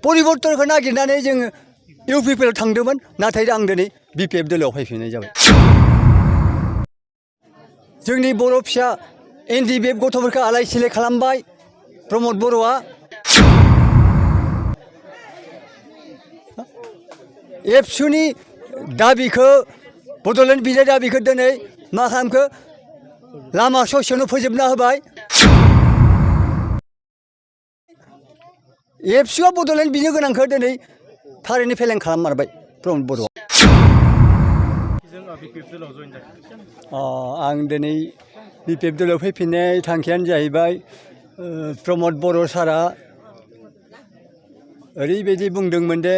परिबर्तनखौ नागिरनानै जोङो इउपिपिएल थांदोंमोन नाथाय आं दिनै बिपिएफ दोलोआव फैफिननाय जाबाय जोंनि बर' फिसा एनडिबिएफ गथ'फोरखौ आलाय सिलाय खालामबाय प्रमद बर'आ एबसुनि दाबिखौ बड'लेण्ड बिनाय दाबिखौ दिनै मा खालामखो लामा ससेयावनो फोजोबना होबाय एबसुआ बड'लेण्ड बिनो गोनांखौ दिनै थारैनो फेलें खालाममारबाय प्रमद बर'आ आं दिनै बिपिएफ दोलोआव फैफिननाय थांखियानो जाहैबाय प्रमद बर' सारा ओरैबायदि बुंदोंमोन दे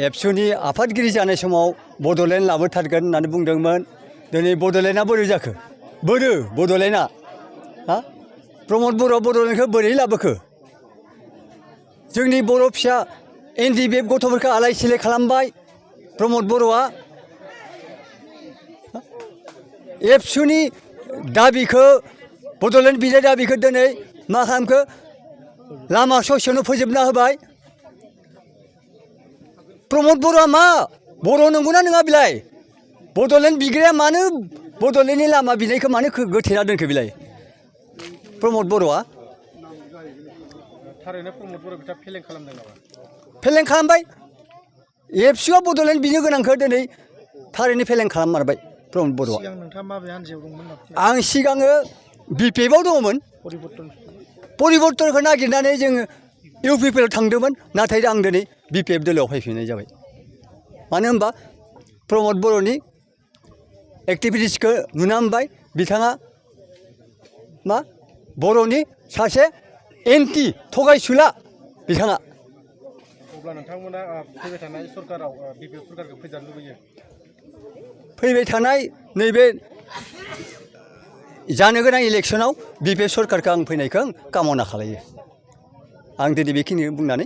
एबसुनि आफादगिरि जानाय समाव बड'लेण्ड लाबोथारगोन होननानै बुंदोंमोन दिनै बड'लेण्डआ बोरै जाखो बोरो बड'लेण्डआ हा प्रमद बर'आ बड'लेण्डखौ बोरै लाबोखो जोंनि बर' फिसा एनडिबिएफ गथ'फोरखौ आलाय सिलाय खालामबाय प्रमद बर'आ एबसुनि दाबिखौ बड'लेण्ड बिनाय दाबिखौ दिनै मा खालामखो लामा ससेयावनो फोजोबना होबाय प्रमद बर'आ मा बर' नंगौना नङा बिलाय बड'लेण्ड बिग्राया मानो बड'लेण्डनि लामा बिनायखौ मानो गोथेना दोनखो बिलाय प्रमद बर'आ थारैनो प्रमद बर' बिथाङा फेलें खालामदों नामा फेलें खालामबाय एबसुआ बड'लेण्ड बिनो गोनांखौ दिनै थारैनो फेलें खालाममारबाय प्रमद बर'आ सिगां नोंथाङा माबे हान्जायाव दंमोन आं सिगाङो बिपिएफआव दङमोन परिबर्तनखौ नागिरनानै जोङो इउपिपिएल थांदोंमोन नाथाय आं दिनै बिपिएफ दोलोआव फैफिननाय जाबाय मानो होनबा प्रमद बर'नि एक्टिभिटिसखौ नुना मोनबाय बिथाङा मा बर'नि सासे एन्टि थगायसुला बिथाङा अब्ला नोंथांमोना फैबाय थानाय सरकाराव बिपिएफ सरकारखौ फैजानो लुबैयो फैबाय थानाय नैबे जानो गोनां इलेक्सनाव बिपिएफ सरकारखौ आं फैनायखौ आं कामना खालायो आं दिनै बेखिनि बुंनानै